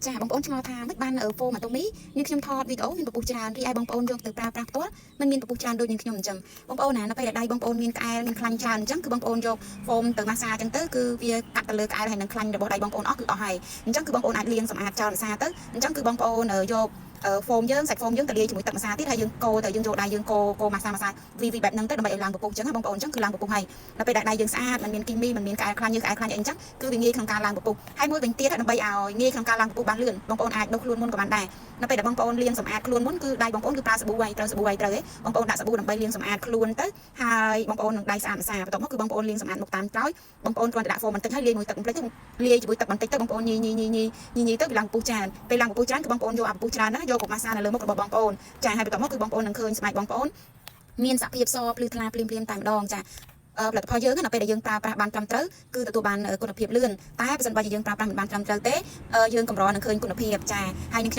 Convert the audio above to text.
ចាបងប្អូនឆ្ងល់ថាមិនបាន foam អាតូមីនាងខ្ញុំថតវីដេអូមានពពុះច្រើនរីឯបងប្អូនយកទៅប្រើប្រាស់ផ្ទាល់មិនមានពពុះច្រើនដូចនាងខ្ញុំអញ្ចឹងបងប្អូនណានៅពេលដែលដៃបងប្អូនមានក្អែលមានខ្លាញ់ច្រើនអញ្ចឹងគឺបងប្អូនយក foam ទៅម៉ាស្សាអញ្ចឹងទៅគឺវាកាត់ទៅលើក្អែលហើយនឹងខ្លាញ់របស់ដៃបងប្អូនអស់គឺអស់ហើយអញ្ចឹងគឺបងប្អូនអាចលាងសម្អាតចោលម្សាទៅអញ្ចឹងគឺបងប្អូនយក foam យើងសាច់ foam យើងទៅលាយជាមួយទឹកម្សាទៀតហើយយើងកូរទៅយើងយកដៃយើងកូរកូរម៉ាស្សាម៉ាស្សាវីវីបែបហ្នឹងទៅដើម្បីឲ្យឡើងពពុះអញ្ចឹងណាបងប្អូនអញ្ចឹងគឺឡើងពពុះហើយដល់ពេលដែលដៃយើងស្អាតមិនមានគីមីមិនមានក្អែលខ្លាញ់យើងក្អែលខ្លាញ់អីអញ្ចឹងគឺវាងាយក្នុងការឡើងពពុះហើយមួយវិញទៀតដើម្បីឲ្យងាយក្នុងការឡើងពពុះបានលឿនបងប្អូនអាចដុសខ្លួនមុនក៏បានដែរនៅពេលដែលបងប្អូនលាងសម្អាតខ្លួនមុនគឺដៃបងប្អូនគឺប្រើសាប៊ូហើយត្រូវសាប៊ូហើយត្រូវទេបងប្អូនដាក់សាប៊ូដើម្បីលាងសម្អាតខ្លួនទៅហើយបងប្អូននឹងដៃស្អាតម្សាបន្ទាប់មកគឺបងប្អូនលាងសម្អាតមុខតាមក្រោយបងប្អូនគ្រាន់តែដាក់ foam បន្តិចហើយលាយមួយទឹកបន្តិចទៅលាយជាមួយទឹកបន្តិចទៅបងប្អូនញីញីញីញីញីញីទៅវាឡើងពពុះច្រើនពេលឡើងពពុះច្រើនគឺបងប្អូនយកអាពពុះច្រើនហ្នឹងយកមកម៉ាស្សានៅលើមុខរបស់បងប្អូនចាហើយបន្ទាប់មកគឺបងប្អូននឹងឃើញស្បែកបងប្អូនមានសភាពសភ្លឺថ្លាភ្លាមភ្លាមតែម្ដងចាផលិតផលយើងនៅពេលដែលយើងប្រើប្រាស់បានត្រឹមត្រូវគឺទទួលបានគុណភាពលឿនតែបើសិនបើយើងប្រើប្រាស់មិនបានត្រឹមត្រូវទេយើងកម្រនឹងឃើញគុណភាពចាហើយនឹងខ្ញុំ